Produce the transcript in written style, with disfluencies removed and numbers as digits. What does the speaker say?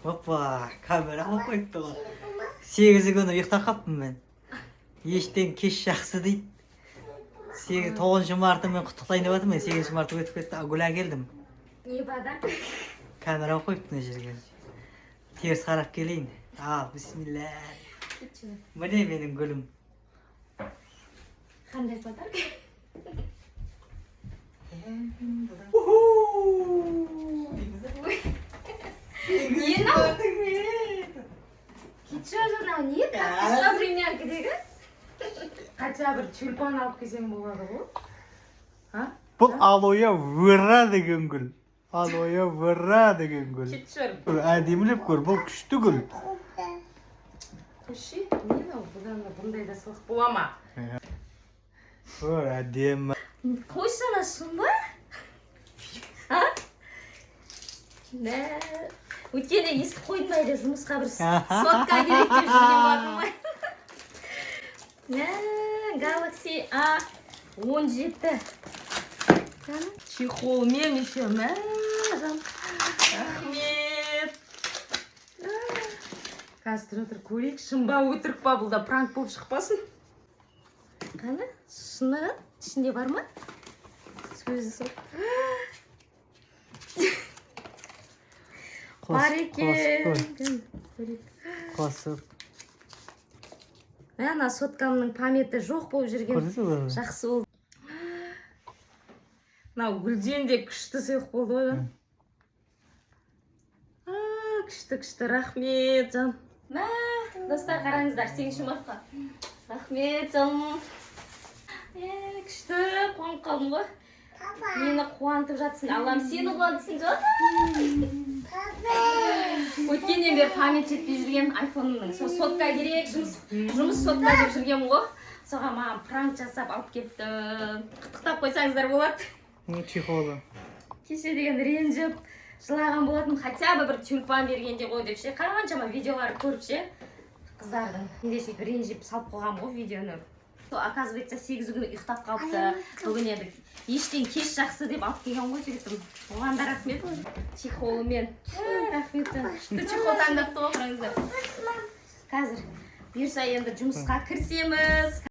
Опа, камера алып қойыпты ғой. 8-і күні ұйықтап қалыппын мен. Ештен кеш жақсы дейді. 9 марты мен құттықтайын деп жатырмын мен. 8 март өтіп кетті, а гүл әкелдім. Не подарок? Камера алып қойыпты мына жерге. Теріс қарап келейін. Ал, бисмилля. Міне, менің гүлім. Қандай подарок? Уху! Не мынау? Кетші, жаңағы не? Кактусқа времянкідегі? Хотя бір тюльпан алып келсең болады ғой. А? Бұл алоэ вера деген гүл. Алоэ вера деген гүл. Кетші. Бір әдемілеп көр, бұл күшті гүл. Қойшы, не мынау? Бұдан да, бұндай да сыйлық бола ма? Көр, әдемі. Қойшы, ана шын ба? А? Мә, өткенде естіп қойдым ба, әлде жұмысқа бір сотка керек деп жүрген болатын ғой. Мә, Galaxy A 17. Чехолмен еще, мә, жан. Рахмет. Қазір, тұра тұр, көрейік, шын ба, өтірік па, бұл да пранк болып шықпасын. Қане, шын ба? Ішінде бар ма? Сөзі сол. Бар Қосып екен. көр. Көрейік. Қосып. Мә, ана соткамның памяті жоқ болып жүрген. Көрдіңіз бе? Жақсы болды. Мынау гүлден де күшті сыйлық болды ғой, жан. А, күшті, күшті, рахмет, жан. Мә, достар, қараңыздар, 8 мартқа. Рахмет, жаным. Е, күшті, қуанып қалдым ғой. Мені қуантып жатсың, Аллам сені қуантсын, жаным. Өткеннен бері память жетпей жүрген айфонымның. Сол сотка керек, жұмыс сотка деп жүргенмін ғой. Соған маған пранк жасап алып келіпті. Құттықтап қойсаңыздар болады. Ну, чехолы. Кеше деген ренжіп жылаған болатын, хотя бы бір тюльпан бергенде ғой деп ше, қаншама видеолар көріп ше қыздардың. Мен де сөйтіп ренжіп салып қойғанмын ғой видеоны. Сол, оказывается, 8-і күні ұйықтап қалыпты. Бүгін енді ештен кеш жақсы деп алып келген ғой жігітім. Оған да рахмет чехолымен. Ә, рахмет, жан. Күшті чехол таңдапты ғой, қараңыздар. Қазір бұйырса енді жұмысқа кірісеміз.